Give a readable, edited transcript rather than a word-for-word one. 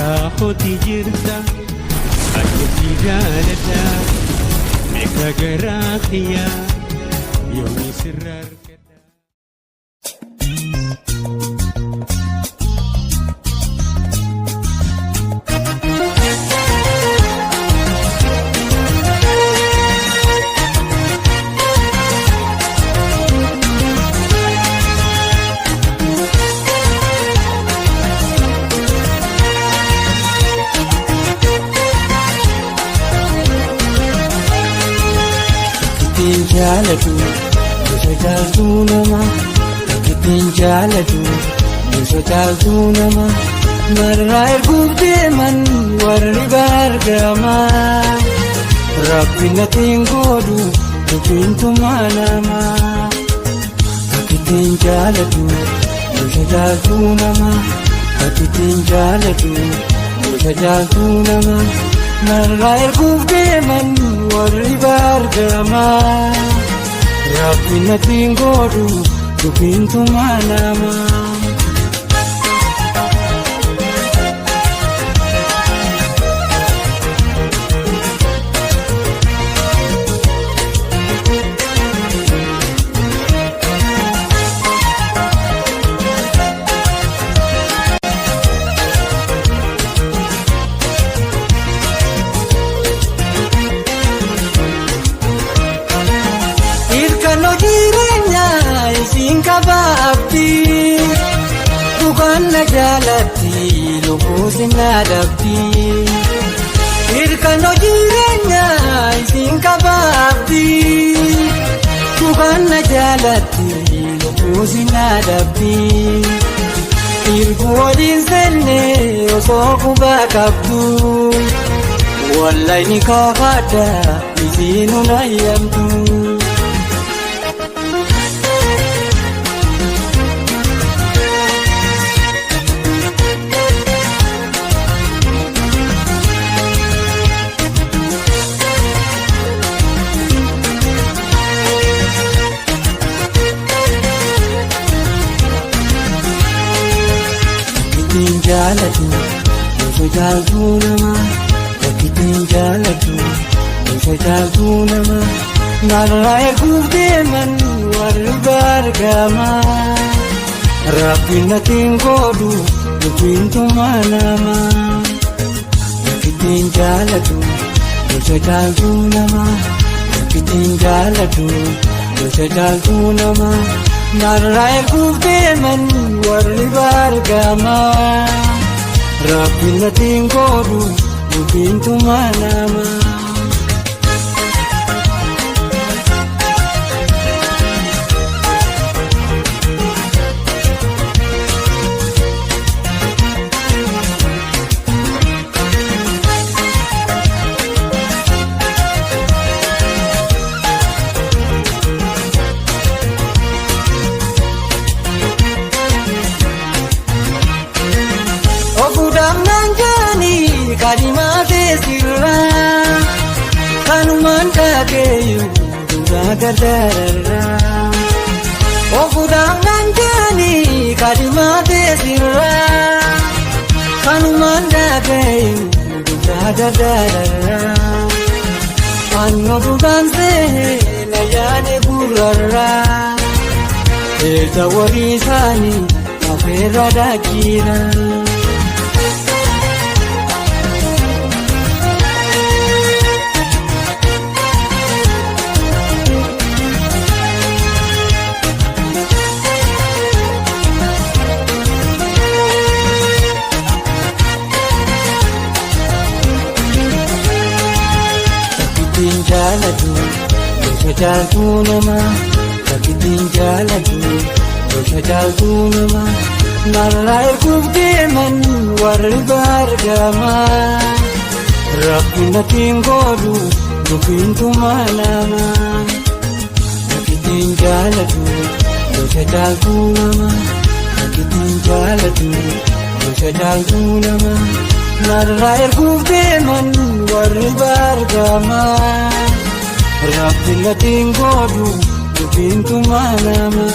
Garaa kooti jirta, ani si jaaladha. Meeqa garaa kiyyaa yoomii sirra argadha. Ittiin jaalatu gosa caaltuu namaa. Ittiin jaalatu gosa caaltuu namaa. Marraa erguuf deeman warri bargamaa. Rabbi natiin godhu dubbiin tumaa namaa. Ittiin jaalatu gosa caaltuu namaa. Ittiin jaalatu gosa caaltuu namaa. Narraa erguuf deeman warri bargamaa. Rabbi natiin godhu dubbiin tumaa namaa. Ilkaan jireenyaa isiin qabaabdi. Dhugaan na jaalatti lubbuus na dhabdi. Ilkaan jireenyaa isiin qabaabdi. Dhugaan na jaalatti lubbuus na dhabdi. Ilkuu waliin seenne osoo qubaa qabdu. Wallahi ni kaafadha isiin unayyamtu. Ittiin jaalatu gosa caaltuu namaa. Ittiin jaalatu gosa caaltuu namaa. Narraa erguuf deeman warri bargamaa. Rabbi natiin godhu dubbiin tumaa namaa. Ittiin jaalatu gosa caaltuu namaa. Ittiin jaalatu gosa caaltuu namaa. Narraa erguuf deeman warri bargamaa. Rabbi natiin godhu dubbiin tumaa namaa. Ofuudhaaf naan jaanii kaadhimaa teessirraa. Kanumaan dhaageeyu duraa gargaararraa. Ofuudhaaf naan jaanii kaadhimaa teessirraa. Kanumaan dhaageeyu duraa gargaararraa. Annoo duudhaan seena yaane gurrarraa. Eessa warri isaanii afeerra daakiira. Ittiin jaalatu gosa caaltuu namaa. Ittiin jaalatu gosa caaltuu namaa. Narraa erguuf deeman warri bargamaa. Rabbi natiin godhu dubbiin tumaa namaa. Ittiin jaalatu gosa caaltuu namaa. Ittiin jaalatu gosa caaltuu namaa. Narraa erguuf deeman warri bargamaa. Rabbi natiin godhu dubbiin tumaa namaa.